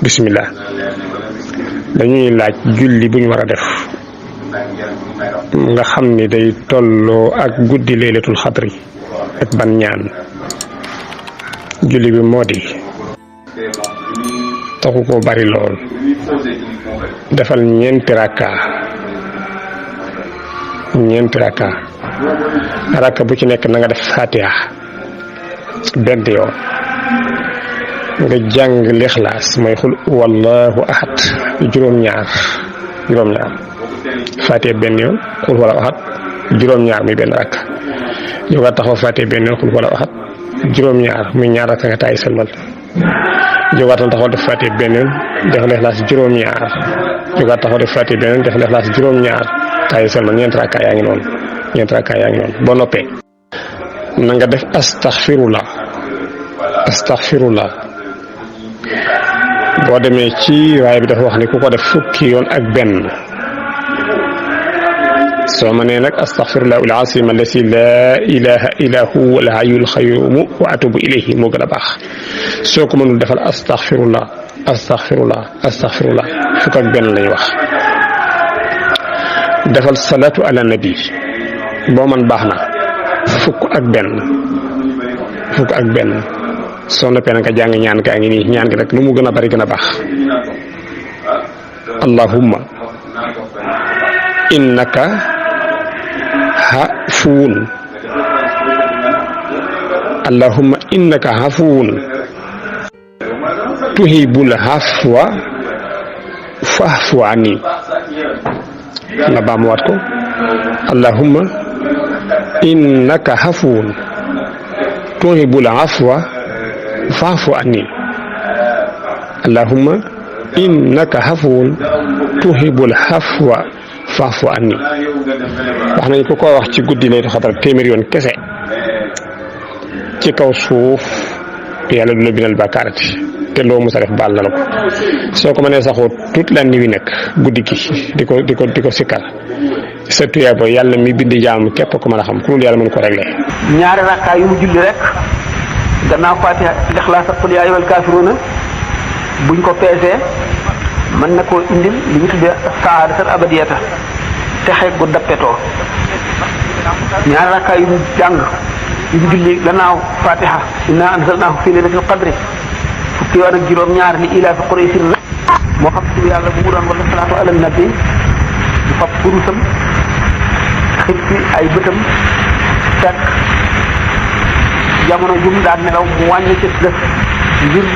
bismillah dañuy laaj julli buñ war a def nga xam ni day tolloo ak guddi laylatul xadri ak ban ñaan. julli bi moo di taxu ko bari lool defal ñeenti rakka bu ci nekk na nga def fatiha benn yoon nga jàng lixlaas mooy xul wallahu ahad juróom-ñaar fatiha benn yoon xul wala ahad juróom-ñaar muy benn rakka yow nga taxaw fatiha benn yoon xul wala ahad juróom-ñaar muy ñaar rakka nga taay sëlmal jógaatal taxaw def fatiha benn yoon def lixlaas juróom-ñaar jógaat taxaw def fatiha benn yoon def lixlaas juróom-ñaar taay sëlmal ñeenti rakka yaa ngi noonu boo noppee na nga def astaghfirullah boo demee ci waaye bi dafa wax ni ku ko def fukki yoon ak benn soo ma nee nag astaghfirullah al azim allasi la ilaha illa huwa al hayyul qayyum wa atubu ilayhi moo gën a baax soo ko mënul defal astaghfirullah fukk ak benn lañu wax. defal salatu ala nabi boo man baax na fukk ak benn soo noppee na nga jàng ñaan gaa ngi nii ñaan gi nag lu mu gën a bari gën a baax. allahumma innaka afuwun tuhibul afwa fa'fu anni nga baamuwaat ko allahumma innaka afuwun tuhibul afwa fa'fu anni allahumma innaka afuwun tuhibul afwa fa'fu anni wax nañ ko ko wax ci guddi lay xatar téeméer yoon kese ci kaw suuf yàlla du la bindal bàkkaarati te loo mos a def baal na la ko soo ko mënee saxoo toute la nuit nag guddi gi di ko sikkar sa tuyaaba yàlla mi bind jaam képp ko mën a xam ku dul yàlla mën ko réglé. ñaari rakkaa yu mu julli rek gannaaw Faatiha Ixlaas ak Qul yaa ayyuhal kaafiruuna buñ ko peesee mën na koo indil li ñu tuddee saadatul abadiyata te xeeg gu dappetoo. ñaari rakkaa yu mu jàng yu mu julli gannaaw Faatiha innaa anzalnaahu fii laylatil qadri fukki yoon ak juróom-ñaar li ilaafi Quraysin moo xam ci yàlla bu mu doon wala salaatu ala nabi du fab kurusam xippi ay bëtam fekk jamono jum daan nelaw mu wàññi ci def ngir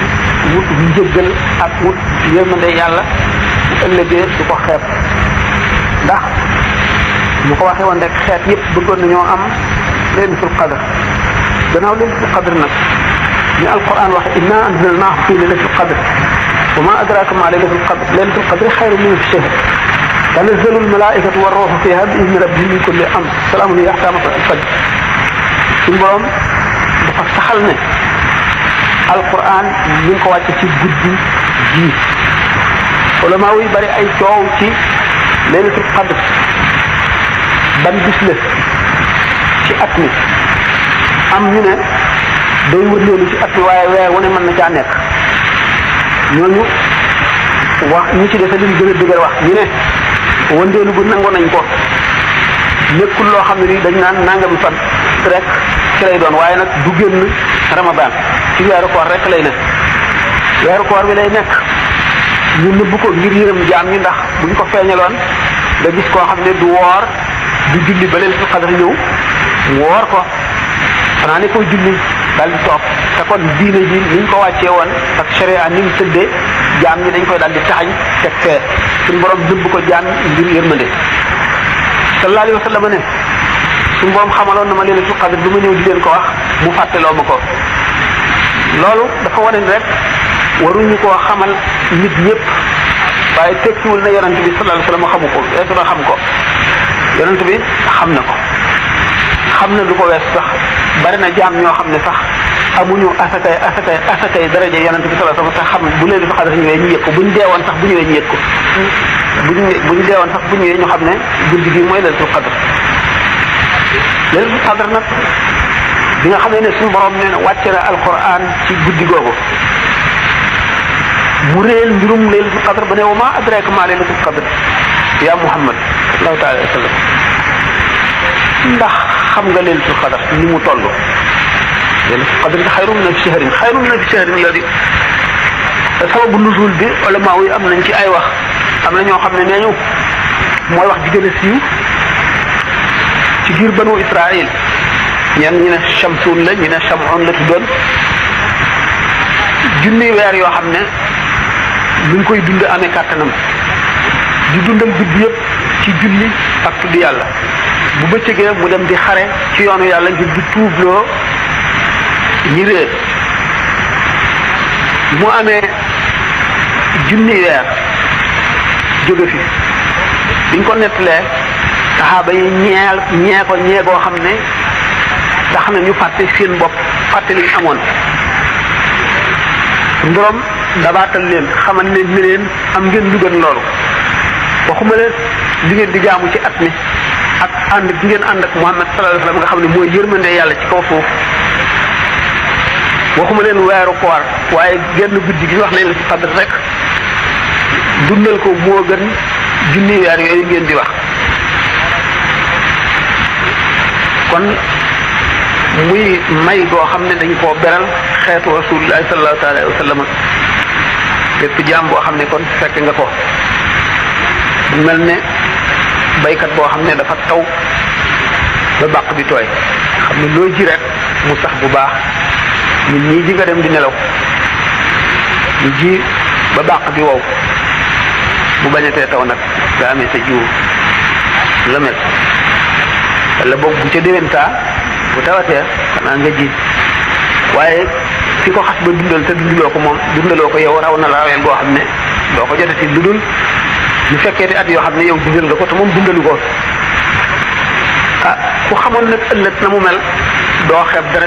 wut njëggal ak wut yërmande yàlla bu ëllëgee du ko xeeb ndax mu ko waxee woon rek xeet yëpp bëggoon nañoo am laylatul qadr gannaaw laylatul qadr nag ni alquran waxe inna anzalnaahu fi laylatul qadr wa ma adraka ma laylatul qadr laylatul qadr xayrun min shahr tanazzalu almalaikatu warruuhu fiha bi izni rabbihim min kulli amr salaamun hiya hattaa matla'il fajr suñu borom dafa saxal ne alquran ñu ngi ko wàcce ci guddi ji ulama yi bari ay coow ci laylatul qadr ban bis la ci at mi am ñu ne day wërleelu ci at mi waaye weer wu ne mën na caa nekk ñooñu wax ñi ci defe liñ gën a dëgër wax ñu ne wëndeelu bu nangu nañ ko nekkul loo xam ne ni dañ naan nangami fan rek ci lay doon waaye nag du génn ramadan ci weeru koor rek lay nekk weeru koor bi lay nekk ñu nëbb ko ngir yërëm jaam ñi ndax buñ ko feeñaloon nga gis koo xam ne du woor du julli ba leen fi xadar ñëw woor ko xanaa ne koy julli daal di toog te kon diine ji niñ ko wàccee woon ak sharia ni mu tëddee jaam ñi dañ koy daal di taxañ teg fee suñu borom dëbb ko jaam ngir yërmande sallallahu alayhi wa sallam ne suñu borom xamaloon na ma laylatul qadr du ma ñëw di leen ko wax mu fàtteloo ma ko loolu dafa wane ni rek waruñu koo xamal nit ñëpp waaye tekkiwul na yonent bi sallallahu alayhi wa sallam xamu ko weesu na xam ko yonent bi xam na ko xam na lu ko wees sax bari na jaam ñoo xam ne sax amuñu asakay daraja yonent bi sallallahu alayhi wa sallam sax xam bu leen fi xadar ñëwee ñu yëg ko buñ deewoon sax bu ñëwee ñu yëg ko buñ deewoon sax bu ñëwee ñu xam ne guddi gi mooy laylatul qadr laylatul qadr nag bi nga xam ne suñu borom nee na wàcce na alquran ci guddi googu mu réel mbirum laylatul qadr ba ne wa ma adraka ma laylatul qadr ya Muhammad sallallahu taala alayhi wa sallam ndax xam nga laylatul qadr ni mu toll laylatul qadr xayrun min alfi shahrin xayrun min alfi shahrin la di sababu nuzul bi ulama yi am nañ ci ay wax am na ñoo xam ne nee ñu mooy wax ji gën a siiw ci giir banu Israël ñenn ñu ne Shamsun la ñu ne Shamun la tuddoon junni weer yoo xam ne lu ñu koy dund amee kàttanam di dundal guddi yëpp ci julli ak tudd yàlla bu bëccëgee mu dem di xare ci yoonu yàlla ngir di tuubloo ñi réer mu amee junni weer jóge fi biñ ko nettalee saxaaba yi ñee ko ñeegoo xam ne tax na ñu fàtte seen bopp fàtte li ñu amoon ndorom dabaatal leen xamal ne ni leen am ngeen lu gën loolu waxuma leen li ngeen di jaamu ci at mi ak ànd bi ngeen ànd ak Muhammad sallallahu alayhi wa sallam nga xam ne mooy yërmande yàlla ci kaw suuf waxuma leen weeru koor waaye genn guddi gi wax nañ la ci qadr rek dundal ko moo gën junni weer yooyu ngeen di wax kon muy may goo xam ne dañ koo beral xeetu rasulillahi sallallahu taala alayhi wa sallam lépp jaam boo xam ne kon fekk nga ko mel ne baykat boo xam ne dafa taw ba bàq bi tooy xam ne loo ji rek mu sax bu baax nit ñi ji nga dem di nelaw ñu ji ba bàq bi wow bu bañatee taw nag nga amee sa jiwu la mel wala boog bu ca déwéntaa bu tawatee xanaa nga ji waaye ki ko xas ba dundal te dundaloo ko moom dundaloo ko yow raw na la raweel boo xam ne doo ko jotati lu dul ñu fekkee te at yoo xam ne yow dundal nga ko te moom dundalu ko ah ku xamoon nag ëllëg na mu mel doo xeeb dara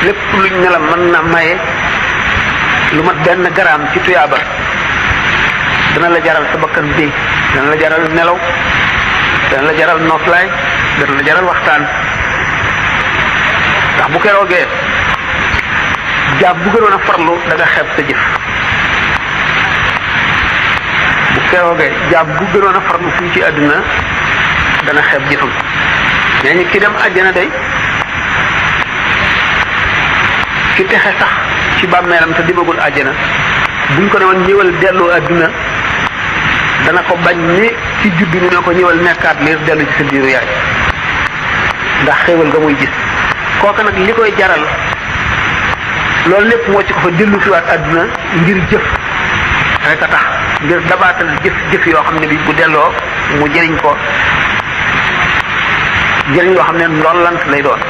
lépp luñ ne la mën na maye lu mat benn garaam ci tuyaaba dana la jaral sa bakkan bi dana la jaral nelaw dana la jaral noflaay dana la jaral waxtaan ndax bu keroogee jaam bu gënoon a farlu da nga xeeb sa jëf bu keroogee jaam bu gënoon a farlu fii ci àdduna dana xeeb jëfam mais ñi ki dem àjjana day ki texe sax ci bàmmeelam te dimagul àjjana buñ ko ne woon ñëwal delloo àdduna dana ko bañ ni ci juddu ñu ne ko ñëwal nekkaat liir dellu ci sa biiru yaay ndax xéewal nga muy gis kooka nag li koy jaral loolu lépp moo ci ko fa dellu si waat àdduna ngir jëf rek a tax ngir dabaatal jëf yoo xam ne bi bu delloo mu jëriñ ko jëriñ loo xam ne ndollant lay doon